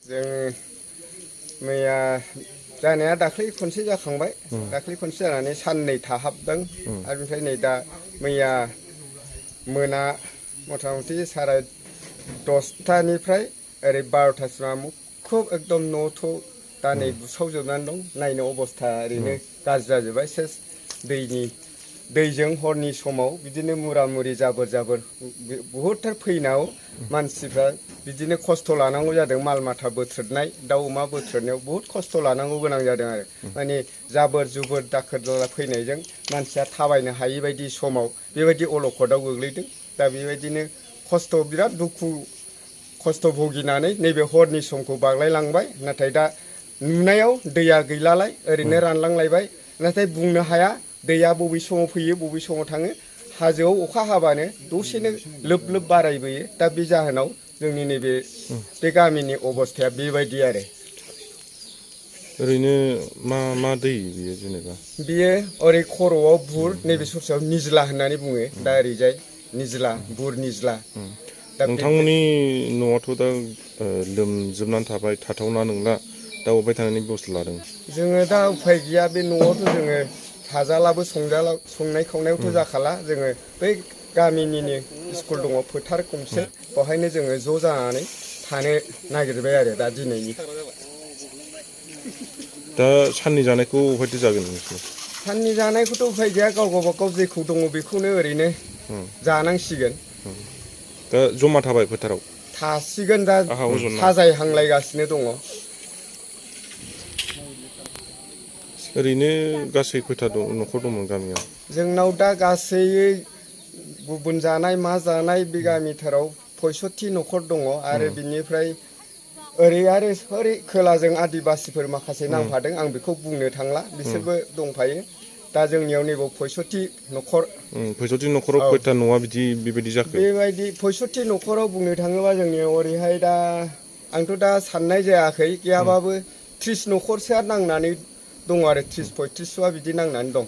जों मैया जानाया दाख्लै खनसे जाखांबाय दाख्लै खनसे जानानै साननै थाहाबदों आरो ओमफ्राय नै दा मैया मोना मथा मथि 10:30निफ्राय ओरै 12:00सिमा मुखुब एकदम न'थ' दा नै बुसावजोबनानै दं नायनो अबस्था ओरैनो गाज्रि जाजोब्बाय सेस दैजों हरनि समाव बिदिनो मुरा मुरि जाबोर बहुदथार फैनायाव मानसिफ्रा बिदिनो खस्थ' लानांगौ जादों माल माथा बोथ्रोदनाय दाउ अमा बोथ्रोदनायाव बहुद खस्थ' लानांगौ गोनां जादों आरो माने जाबोर जुबोर दाखोर दाला फैनायजों मानसिया थाबायनो हायि बायदि समाव बेबायदि अलखदाव गोग्लैदों दा बेबायदिनो खस्थ' बिराद दुखु खस्थ' भुगिनानै नैबे हरनि समखौ बारलायलांबाय नाथाय दा नुनायाव दैया गैलालाय ओरैनो रानलांलायबाय नाथाय बुंनो हाया दैया बबे समाव फैयो बबे समाव थाङो हाजोआव अखा हाबानो दसेनो लोब लोब बारायबोयो दा बे जाहोनाव जोंनि नैबे बे गामिनि अबस्थाया बेबायदि आरो ओरैनो मा दै बियो जेनेबा बियो ओरै खर'आव बुर नैबे ससेयाव निज्ला होननानै बुङो दा ओरैजाय निज्ला बुर निज्ला नोंथांमोननि न'आथ' दा लोमजोबनानै थाबाय थाथावना नंला दा अबेहाय थानायनि बेबस्था लादों जोङो दा उफाय गैया बे न'आवथ' जोङो थाजालाबो संनाय खावनायावथ' जाखाला जोङो बै गामिनिनो स्कुल दङ फोथार गंसे बेवहायनो जोङो ज' जानानै थानो नागिरबाय आरो दा दिनैनि दा साननि जानायखौ अबेहायथो जागोन नोंसोर साननि जानायखौथ' उफाय गैया गाव गावबागाव जेखौ दङ बेखौनो ओरैनो जानांसिगोन दा जमा थाबाय फोथाराव थासिगोन दा साजायहांलायगासिनो दङ ओरैनो गासै खैथा न'खर दंमोन गामियाव जोंनाव दा गासै गुबुन जानाय मा जानाय बे गामिथाराव 65 न'खर दङ आरो बिनिफ्राय ओरै खोलाजों आदिबासिफोर माखासे नांफादों आं बेखौ बुंनो थांला बिसोरबो दंफायो दा जोंनियाव नैबाव 65 न'खर 65 न'खराव खैथा न'आ बेबायदि जाखो बेबायदि 65 न'खराव बुंनो थाङोबा जोंनियाव ओरैहाय दा आंथ' दा साननाय जायाखै गैयाबाबो 30 न'खरसोआ नांनानै दङ आरो 30-35 बिदि नांनानै दं